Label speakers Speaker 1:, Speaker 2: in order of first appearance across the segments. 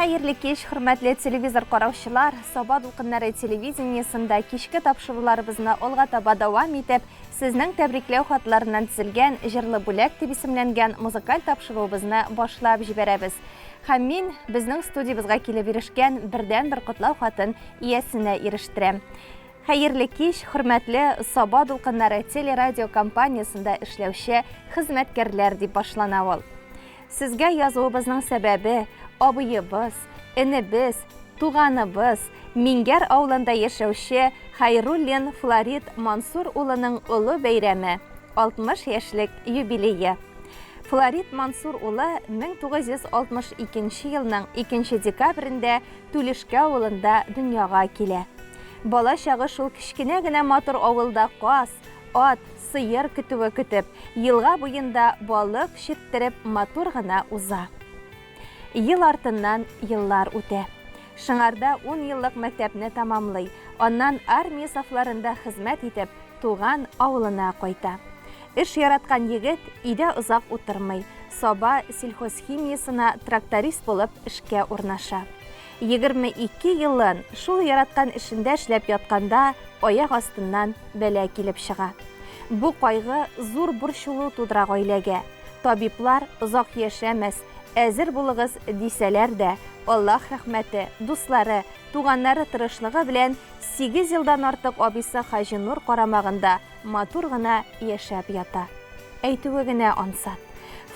Speaker 1: Хәерле кич, хөрмәтле телевизор караучылар! Саба дулкыннары телевидениесендә кичке тапшыруларыбызны алга таба дәвам итеп, сезнең тәбрикләү хатларыннан төзелгән Җырлы бүләк дип исемләнгән музыкаль тапшыруыбызны башлап җибәрәбез. Һәм мин безнең студиябезгә килеп ирешкән бердәнбер котлау хатын иясенә ирештерәм. Хәерле кич, хөрмәтле Саба дулкыннары телерадиокомпаниясендә эшләүче хезмәткәрләр, дип башлана ул. Сезгә язуыбызның сәбәбе, абыебыз, энебез, туганыбыз, Миңгәр авылында яшәүче Хәйруллин Флорид Мансур улының олы бәйрәме, 60 яшьлек юбилее. Флорид Мансур улы 1962 елның 2 декабрендә Түлешкә авылында дөньяга килә. Бала чагы шул кечкенә генә матур авылда каз, ат, сыер көтүе көтеп, елга буенда балык чирттереп матур гына уза. Ел артыннан еллар үтә. Шыңарда ун еллык мәктәпне тәмамлый, аннан армия сафларында хезмәт итеп, туган авылына кайта. Эш яраткан егет өйдә озак утырмый, Саба сельхозхимиясына тракторист булып эшкә урнаша. 22 елын шул яраткан эшендә эшләп ятканда аяк астыннан бәла килеп чыга. Бу кайгы зур борчылу тудыра гаиләгә. Табиблар озак яшәмәс, әзер булыгыз, дисәләр дә, Аллаһ рәхмәте, дуслары, туганнары тырышлыгы белән сигез елдан артык абыйсы Хаҗинур карамагында матур гына яшәп ята. Әйтүе генә ансат.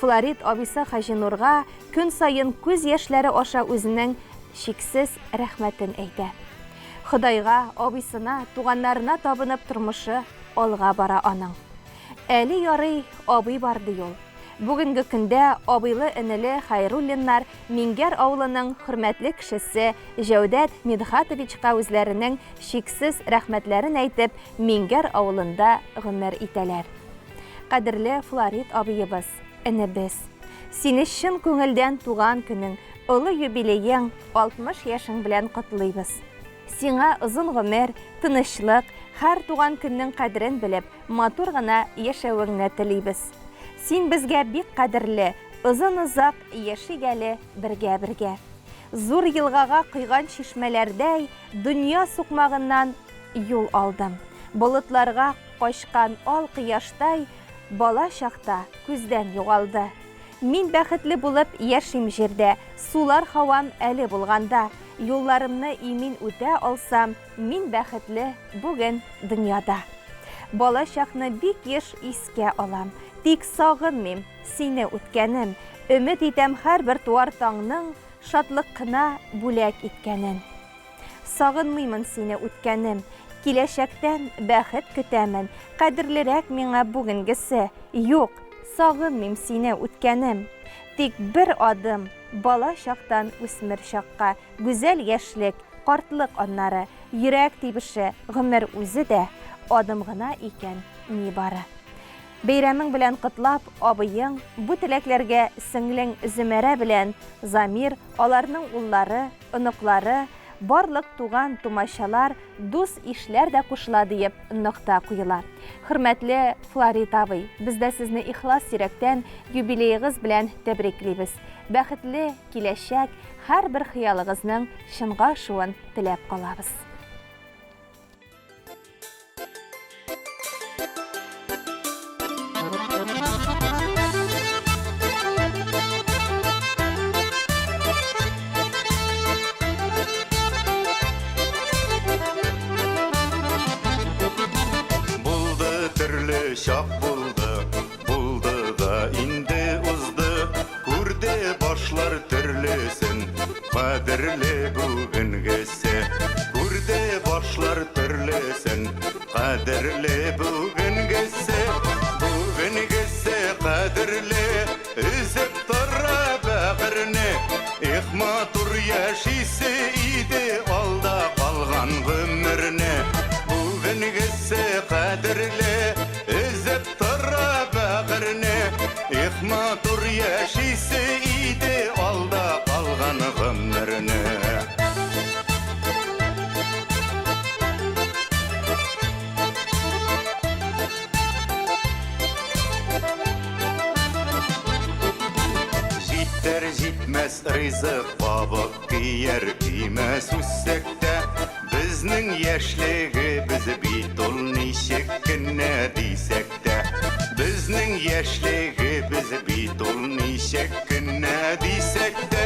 Speaker 1: Флорид абыйсы Хаҗинурга көн саен күз яшьләре аша үзенең чиксез рәхмәтен әйтә. Ходайга, абыйсына, туганнарына табынып тормышы алга бара аның. Әле ярый абый бар, ди ул. Бүгенге көндә абыйлы-энеле Хәйруллиннар Миңгәр авылының хөрмәтле кешесе Җәүдәт Мидхатовичка үзләренең чиксез рәхмәтләрен әйтеп, Миңгәр авылында гомер итәләр. Кадерле Флорид абыебыз, энебез! Сине чын күңелдән туган көнең, олы юбилеең, 60 яшең белән котлыйбыз. Сиңа озын гомер, тынычлык, һәр туган көннең кадерен белеп, матур гына яшәвеңне телибез. Син безгә бик кадерле, озын-озак яшик әле бергә-бергә. Зур елгага койган чишмәләрдәй дөнья сукмагыннан юл алдым. Болытларга качкан ал кояштай бала чакта күздән югалды. Мин бәхетле булып яшим җирдә, сулар һавам әле булганда. Юлларымны имин үтә алсам, мин бәхетле бүген дөньяда. Бала чакны бик еш искә алам, тик сагынмыйм сине, үткәнем. Өмет итәм һәрбер туар таңның шатлык кына бүләк иткәнен. Сагынмыймын сине, үткәнем, Киләчәктән бәхет көтәмен, Кадерлерәк миңа бүгенгесе. Юк, сагынмыйм сине, үткәнем. Тик бер адым, бала чактан үсмер чакка, Гүзәл яшьлек, картлык аннары, Йөрәк тибеше, гомер үзе дә Адым гына икән нибары. Бәйрәмең белән котлап, абыең, бу теләкләргә сеңлең Зөмәрә белән Замир, аларның уллары, оныклары, барлык туган-тумачалар, дус-ишләр дә кушыла диеп нокта куела. Хөрмәтле Флорид абый, без дә сезне ихлас йөрәктән юбилеегыз белән тәбриклибез. Бәхетле киләчәк, һәрбер хыялыгызның чынга ашуын теләп калабыз.
Speaker 2: Булды төрле чак булды, булды да инде узды. Күрде башлар төрлесен, кадерле бүгенгесе. Күрде башлар төрлесен, кадерле бүгенгесе. Бүгенгесе кадерле, өзеп тора бәгырьне. Эх, матур яшисе иде алда калган гомерне. Бүгенгесе кадерле, өзеп тора бәгырьне. Эх, матур яшисе иде алда калган гомерне. Җитәр җитмәс ризык кабык кияр көймәс үссәк тә, Безнең яшьлегебез бит ул ничек кенә дисәк тә. Безнең яшьлегебез бит ул ничек кенә дисәк тә.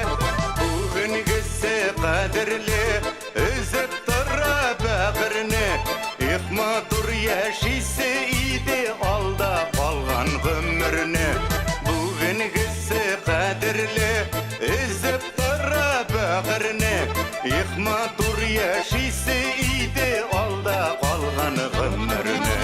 Speaker 2: Бүгенгесе кадерле, өзеп тора бәгырьне. Их, матур яшисе иде алда калган гомерне. Бүгенгесе кадерле, өзеп тора бәгырьне. Их, матур яшисе иде алда калган гомерне.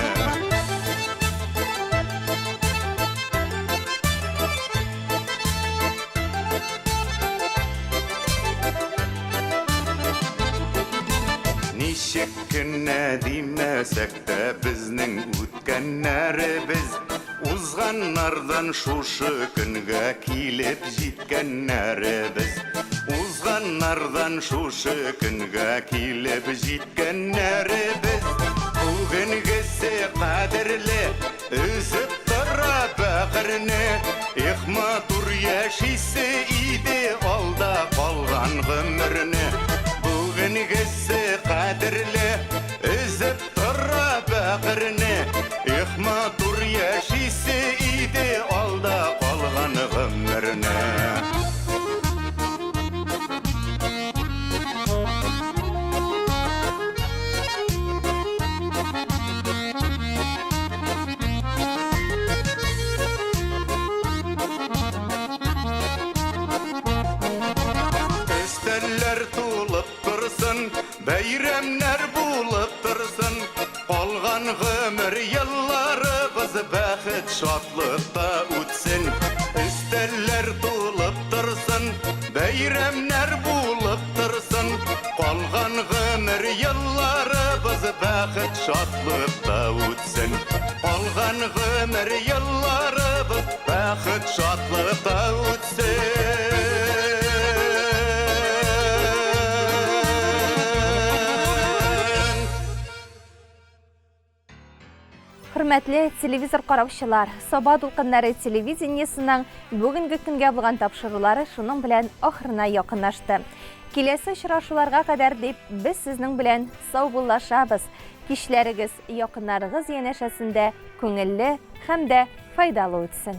Speaker 2: Ничек кенә димәсәк тә безнең үткәннәребез Узганнардан шушы көнгә килеп җиткәннәребез Узганнардан шушы көнгә килеп җиткәннәребез Бүгенгесе кадерле, өзеп тора бәгырьне Эх, матур яшисе иде алда калган гомерне Бүгенгесе кадерле, өзеп тора бәгырьне Эх, матур яшисе иде алда калган гомерне. Өстәлләр тулып торсын, бәйрәмнәр булып торсын. Калган гомер елларыбыз бәхет, шатлыкта үтсен. Өстәлләр тулып торсын, бәйрәмнәр булып торсын. Калган гомер елларыбыз бәхет, шатлыкта үтсен. Калган гомер елларыбыз бәхет, шатлыкта үтсен.
Speaker 1: Хөрмәтле телевизор караучылар, Саба дулкыннары телевидениесының бүгенге көнгә булган тапшырулары шуның белән ахырына якынлашты. Киләсе очрашуларга кадәр дип без сезнең белән саубуллашабыз. Кичләрегез якыннарыгыз янәшәсендә күңелле һәм дә файдалы үтсен.